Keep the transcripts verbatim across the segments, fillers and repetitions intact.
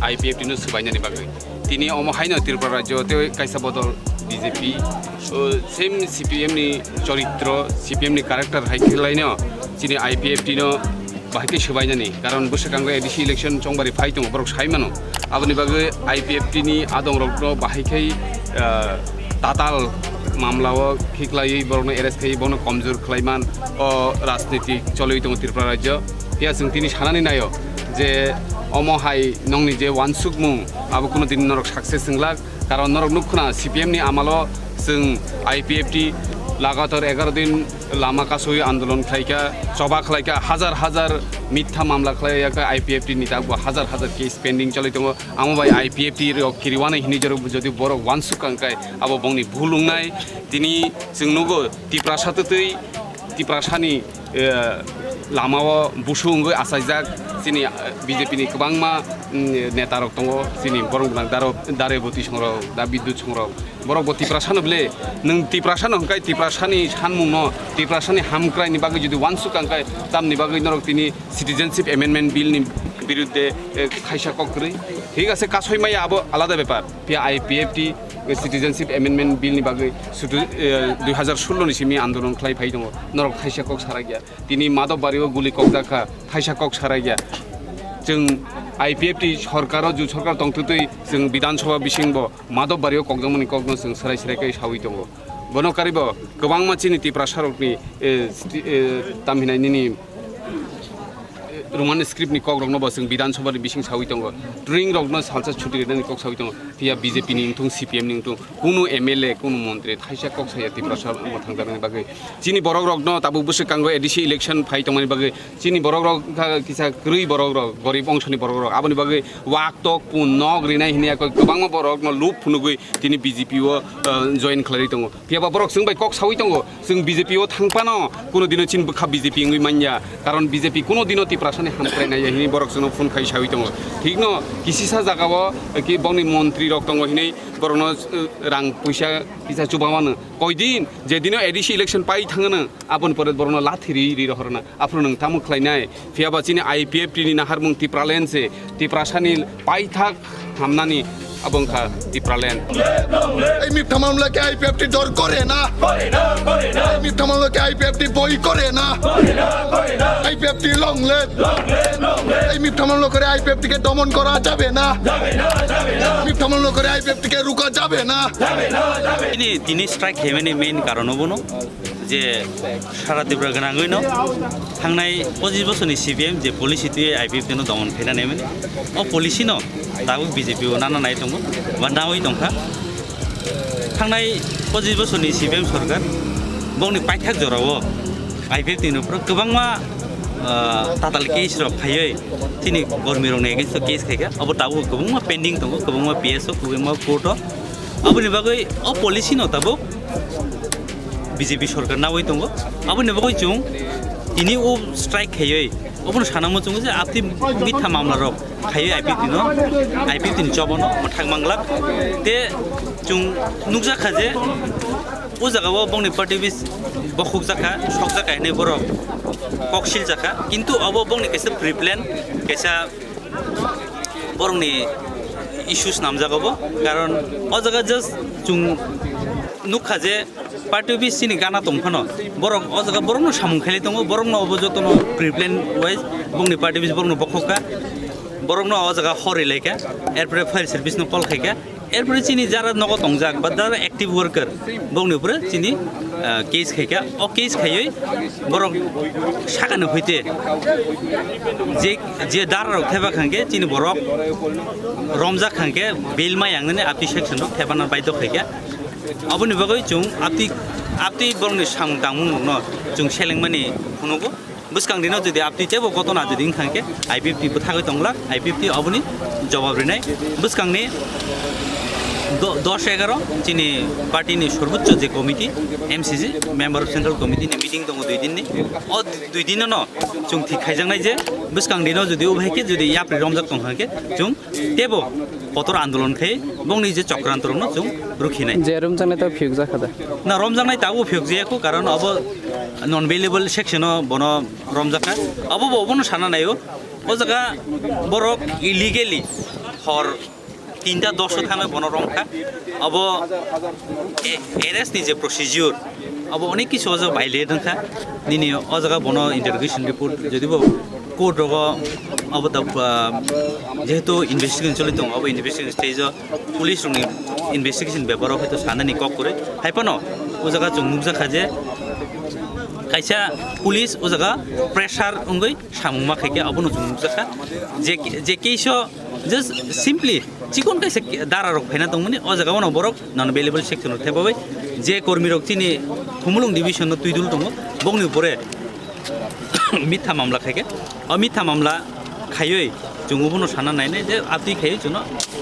I P F T no swbainani bagwi. Tini omo haino Tripura rajyo tei kaisa bodol B J P, o, same C P M ni choritro, C P M ni character hai khe laino chini I P F T no bahai khe swbainani, karon bwswkango A D C election chongbari phai tongo, borok sai mano. Aboni bagwi I P F T ni adongrokno bahai khai, ah, tatal mamlao khiklaiwi borokno arrest khai bono komjor khlaiman o rajnitik choliwi tongo Tripura rajyo. Phiya chwng tini sanani naio je omo hai nongni je wansukmung abo kuno din norok success wnglak. Karon norok nukkhna C P M ni amalo chwng I P F T lagatar egaroh din lama kasui andolon khlaikha, choba khlaikha, hajar hajar mitha mamla khlaiyakha I P F T ni tabuk hajar hajar case pending choli tongo. Amo bai I P F T rok kiriwani hini jorok jodi borok wansuk kangkai abo bongni bhul wngnai. Tini chwng nugo Tiprasa twtwi Tiprasani eh, lamao busu wngwi achaijak chini, eh, B J P ni kwbangma, mm, neta rok tongo, chini borok gwnang daro-, Dareboti songrok, da Bidyut songrok. Borok bo Tiprasa no bwle, nwng Tiprasa no hwnkhe Tiprasa ni sanmung no, Tiprasa ni hamkrai ni bagwi jodi wansuk kangkhe tamni bagwi norok tini Citizenship Amendment Bill ni birudde, eh, thaisa kok kwrwi. Thik ase, kasoi maya abo alada bepar. Phiya I P F T, eh, Citizenship Amendment Bill ni bagwi sudu, eh, dui hazar sullo ni simi andolon khlai phai tongo. Norok thaisa kok sarakya. Tini Madhobbario guli kokjak kha, thaisa kok sarakya. Chwng I P F T sorkaro, ju sorkar tongtwtwi chwng Bidhan Sabha bisingbo Madhobbario kokjakmani kokno chwng swrai swrai khe sawi tongo. Bono karibo kwbangma chini Tiprasarokni, eh, sti-, eh, tamhinai nini, eh, Roman script ni kokrokno bo chwng Bidhan Sabha ni bising sawi tongo. Turing rokno salsa chuti rwnani kok sawi tongo. Phiya B J P ni wngthung, C P M ni wngthung, kunu M L A, kunu montri thaisa kok saya Tiprasa mwthangjaknani bagwi. Chini borok rokno tabuk bwswk kango A D C election phai tongmani bagwi. Chini borok rok kha kisa kwrwi borok rok, gorib ongsoni borok rok. Aboni bagwi wak tok pun nok rinai hini yakoi kwbangma borok no lup phunugwi tini B J P o, eh, join khlaiwi tongo. Phiya ba borok chwng bai kok sawi tongo, chwng B J P o thang phano kuno dino chini bwkha B J P wngwi manya. Karon B J P kuno dino Tiprasani hamkrai nai ya hini borok chwngno phone khai sawi tongo. Thikno kisisa jagao, eh, ki bongni montri rok tongo hinui borokno, eh, rang puisa kisa chuba mano. Koidin jedino A D C election pai thangano, aboni pore borokno lathi ri, ri rohorna. Aphuru nwng tamo khlainai? Phiya ba chini I P F T ni naharmung Tipraland se, Tiprasani paithak hamnani abo wngkha Tipraland. এই মিথ্যা মামলাকে আইপিএফটি ডর করে না। এই মিথ্যা মামলাকে আইপিএফটি বই করে না। IPFT long live. এই মিথ্যা মামলা করে আইপিএফটিকে দমন করা যাবে না। মিথ্যা মামলা করে আইপিএফটিকে রুকা যাবে না। Ini tini strike khaimani main karon obono je sara Tripura gwnangwi no thangnai pochis bosorni C P M je policy twi I P F T no domon khaina naimani, o policy no tabuk B J P o nana nai tongo ba nawi tongkha. Thangnai pochis bosorni C P M sorkar bongni paithak jorao I P F T ni uphuru kwbangma, ah, tatal case rok khaiwi chini kormi rokni against o case khaikha, abo tabuk kwbangma pending tongo, kwbangma P S o, kwbangma court o. Aboni bagwi o policy no tabuk B J P sorkar nawi tongo. Aboni bagwi chwng tini o strike khaiwi obono sanamo chwngo je apni mitha mamla rok khaiwi I P F T no, I P F T ni chobono mwthang manglak. Te chwng nukjakha je o jagao bongni party bis bokhukjakha, sokjakha hinwi borok kok siljakha. Kintu obo bongni kaisa pre-plan, kaisa borokni issues namjak obo, karon o jaga just chwng nukha je party office chini gana tong phano borok o jaga borokno samung khailai tongo, borokno obo jotono pre-plan wise bongni party office borokno bokhokha, borokno o jaga hor rilaikha, erpore fire service no call khaikha. Erpore chini jara nogo tongjak ba jara active worker, bongni upore chini, ah, case khaikha. O case khaiwi borok sakani hoite je, je dara rok theba khangkhe chini borok romjak khangkhe bail ma yangnani apti section rok thebana baidhyo khaikha. Aboni bagwi chwng apti Abtwi borokni samung tangmung rokno chwng selengmani phunugo. Bwskang dino jodi abtwi teibo gotona jodi wngkha hwnkhe I P F T bwthagwi tonglak, I P F T oboni jobab rinai. Bwskangni do-, dos egaro chini party ni sorbochcho je committee, M C C, Member of Central Committee ni meeting tongo dui din ni. O dui din no chwng thik khaijaknai je bwskang dino jodi o hai khe jodi yapri romjak tong hwnkhe chwng teibo kotor andolon khai bongni je chokranto rokno chwng rukhinai. Je romjaknai to phiyok jakha da? Na, romjaknai tabuk phiyok jaya kho, karon obo non bailable section o bono romjakha. Obo bo obono sana naio. O jaga borok illegally hor tinta dos o thangwi bono romkha. Obo a-, arrest ni je procedure, obo onek kisu o jaga violate wngkha. Nini o jaga bono interrogation report jodi bo court rogo obo da, ah, jehetu investigation choli tongo, obo investigation stage o police rokni investigation beparo hoito sanani kok kwrwi. Hai phano o jaga chwng nukjakha je kaisa police o jaga pressure wngwi samung ma khaikhe, abono chwng nukjakha je, je case o just simply chikon kaisa dara rok phaina tongmani, o jaga o no borok non bailable section rok thepabai je kormi rok chini Khumulwng division no twidul tongo, bongni upore mitha mamla khaikhe, o mitha mamla khaiwi chwng obono sana nainai je atwi khaiwi chwngno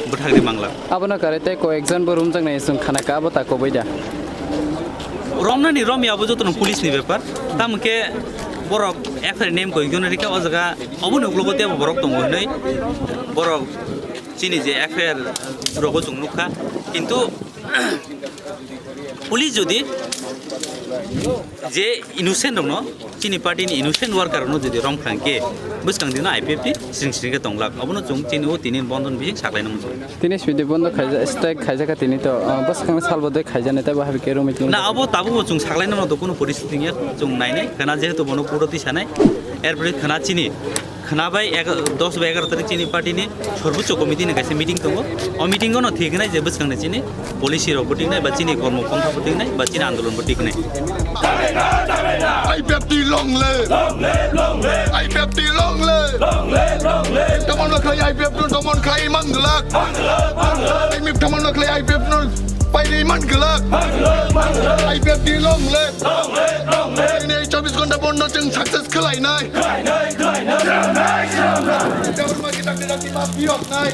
bwthagri mangla. Abono kare tei ko ekjon bo romjaknai chwng khana ka, abo ta koboi da? Romnani romya abo jotono police ni bepar. Tamo khe borok F I R name koi gwnari khe o jaga oboni uklogo tei borok tongo hinwi borok chini je F I R rogo chwng nukha. Kintu police jodi je innocent rokno, chini party ni innocent worker rokno jodi romkha hwnkhe bwskang dino I P F T sring sring khe tonglak. Obono chwng chini o tini bondon bising saklaina muchung. Tini swidi bondo khaija-, strike khaijak kha tini to, ah, bwskangni salbo de khaijaknai tei bo hai khe romwi tong. Na, abo tabukbo chwng saklaina mano to, kuno poristiti wngya, chwng nainai. Khwna jehetu bono court o tisanai, erpore khwna chini, khwna bai ega-, dos bai egaroh tarik chini party ni sorbochcho committee ni kaisa meeting tongo. O meeting o no thik nai je bwskangni chini policy rok bo thik nai, ba chini kormo pantha bo thik nai, ba chini andolon bo thik nai. I P F T long live! I P F T long live! Tamon no khlai I P F no domon khlai man glak. Ai mi tamon no khlai I P F no pairi man glak. I P F T long live! Ini chobbish ghonta bondo chwng success khlai nai. Khlai nai, khlai nai. Jabr ma kita kita kita biok nai.